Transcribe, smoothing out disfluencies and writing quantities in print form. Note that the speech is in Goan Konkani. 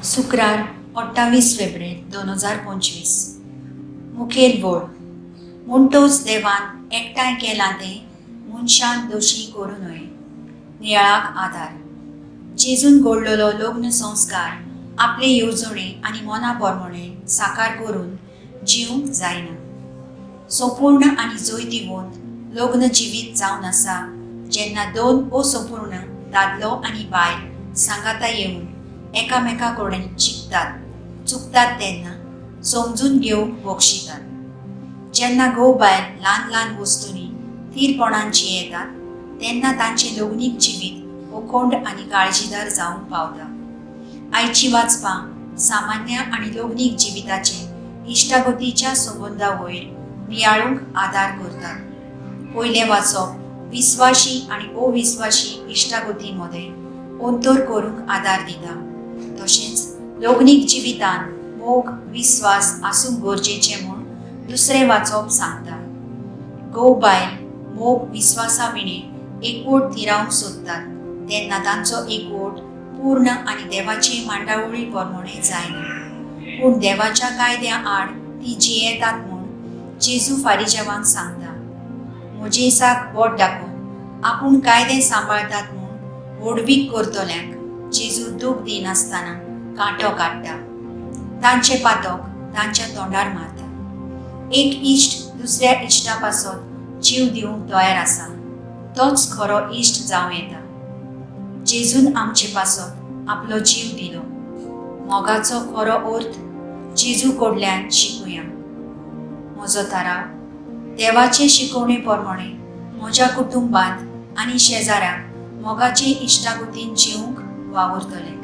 शुक्रार 28 फेब्रेर 2025. मुखेल वळ. म्हणटोच देवान एकठांय केलां तें मनशान दोशी करूं नये. नियाळाक आदार. जेजून घडलेलो लग्न संस्कार आपले येवजणे आनी मना प्रमाणे साकार करून जिवंक जायना. संपूर्ण आनी जैतिवंत लग्न जिवीत जावन आसा जेन्ना दोन असंपूर्ण दादलो आनी बायल सांगाता येवन एकामेका कडेन शिकतात, चुकतात तेन्ना समजून घेवंक बक्षितात. जेन्ना घोव बायल ल्हान ल्हान वस्तूंनी थीरपणान जियेतात तेन्ना तांचें लग्नीक जिवीत अखंड आनी काळजीदार जावंक पावता. आयची वाचपां सामान्य आनी लग्नीक जिविताचे इश्टागतीच्या संबंदा वयर नियाळूंक आदार करतात. पयलें वाचप विस्वाशी आनी अविस्वाशी इश्टागती मदें अंतर करूंक आदार दिता, तशेंच लग्नीक जिवितांत मोग, विस्वास आसूंक गरजेचें म्हूण दुसरें वाचप सांगता. घोव बायल मोग विस्वासा विणें एकवट थिरावंक सोदतात तेन्ना तांचो एकवट पूर्ण आनी देवाचे मांडावळी प्रमाणें जायना, पूण देवाच्या कायद्या आड ती जियेतात म्हूण जेजू फारिजेवांक सांगता. मोजेसाक बोट दाखोवन आपूण कायदे सांबाळतात म्हूण व्हडवीक करतल्यांक जेजू दूख दिनासतना कांटो काडटा, तांचें पातक तांच्या तोंडार मारता. एक इश्ट दुसऱ्या इश्टा पासत जीव दिवंक तयार आसा तोच खरो इश्ट जावं येता. जेजून आमचे पासत आपलो जीव दिलो. मोगाचो खरो अर्थ जेजू कडल्यान शिकुया. म्हजो थाराव. देवाचे शिकवणे प्रमाणे म्हज्या कुटुंबांत आनी शेजाऱ्यांक मोगाचे इश्टागतीन जिवंक वावुरतले.